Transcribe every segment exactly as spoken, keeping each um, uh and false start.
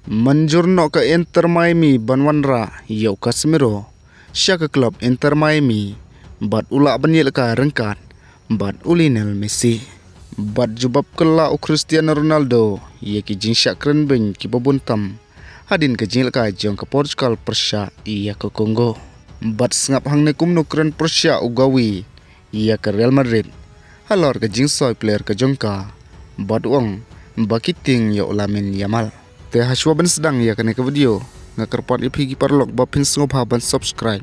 Mynjur noh ka Inter Miami ban wanrah ïa u Casemiro sha ka klub Inter Miami bad u lah ban ïalehkai ryngkat bad u Lionel Messi. Bad jubab kylla u Cristiano Ronaldo ïa ki jingshah kren beiñ kiba bun tam hadien ka jingïalehkai jong ka Portugal pyrshah ïa ka Congo. Bad sngap hangne kumno kren pyrshah u Gavi ïa ka Real Madrid halor ka jingsoi player ka jong ka, bad u ong ba ki tieng ïa u Lamine Yamal. Te hashwa ban sdang ïa kane ka video, nga kyrpad ïa phi ki paralok ba phin sngewbha ban subscribe,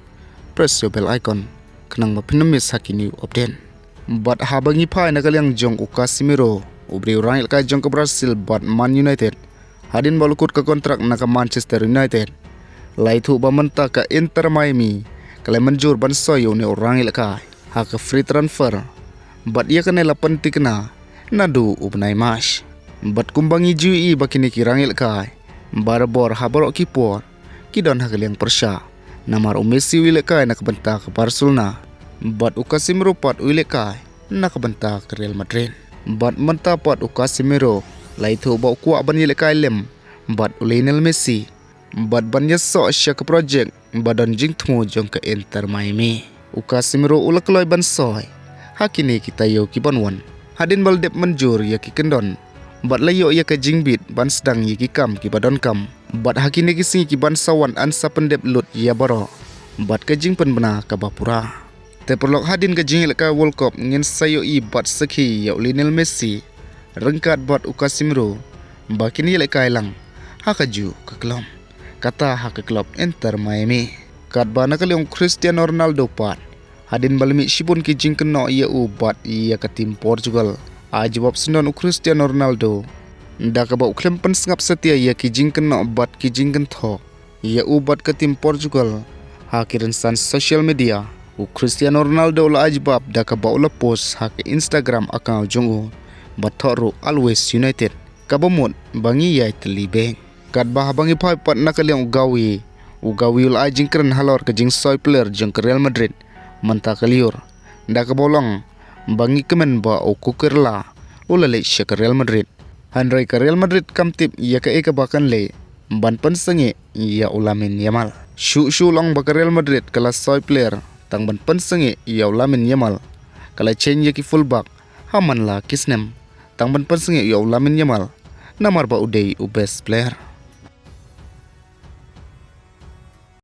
press ïa u bell icon, khnang ba phin ym miss ha ki new update. Bad haba ngi phai na ka liang jong u Casemiro, u briew rangïalehkai jong ka Brazil bad Man United, hadien ba u la kut ka kontrak na ka Manchester United, la ïathuh ba mynta ka Inter Miami ka la mynjur ban soi ïa une u rangïalehkai ha ka free transfer. Bad ïa kane la pynthikna naduh u bnai March. Bad kumba ngi ju ïohi ba kine ki rangïalehkai barabor ha baroh ki por ki don ha ka liang pyrshah, namar u Messi u ïalehkai na ka bynta ka Barcelona, bad u Casemiro pat u ïalehkai na ka bynta ka Real Madrid. Bad mynta pat u Casemiro la ïathuh ba u kwah ban ïalehkai lem bad u Lionel Messi bad ban ïasoh sha ka project ba don jingthmu jong ka Inter Miami. U Casemiro u la kloi ban soi ha kine ki taïew kiban wan, hadien ba la dep mynjur ïa ki kyndon bad la ïoh ïa ka jingbit ban sdang ïa ki kam kiba donkam. Bad ha kine ki sngi kiban sa wan yn sa pyndep lut ïa baroh bad ka jingpynbna kaba pura. Te paralok, hadien ka jingïalehkai World Cup ngin sa ïohi bad sakhi ïa u Lionel Messi ryngkat bad u Casemiro ba kin ïalehkai lang ha kajuh ka klub, kata ha ka klub Inter Miami. Katba na ka liang u Cristiano Ronaldo pat, hadien ba la mih shibun ki jingkynnoh ïa u bad ïa ka tim Portugal, ai jubab syndon u Cristiano Ronaldo da kaba u khlem pynsngap satia ïa ki jingkynnoh bad ki jingkynthok ïa u bad ka tim Portugal ha ki rynsan social media. U Cristiano Ronaldo u la ai jubab da kaba u la post ha ka Instagram account jong u, ba thoh ruh Always United, kaba mut ba ngi ïai tylli beit. Katba haba ngi phai pat na ka liang u Gavi, u Gavi u la ai jingkren halor ka jingsoi player jong ka Real Madrid mynta ka lyiur, da kaba u la ong ba ngi kmen ba u Cucurella u la leit sha ka Real Madrid. Hynrei ka Real Madrid kam tip ïa kaei kaba kan leh ban pynsangeh ïa u Lamine Yamal. Shuh shuh u la ong ba ka Real Madrid ka la soi player tang ban pynsangeh ïa u Lamine Yamal, ka la change ïa ki fullback ha man la ki snem tang ban pynsangeh ïa u Lamine Yamal, namar ba u dei u best player.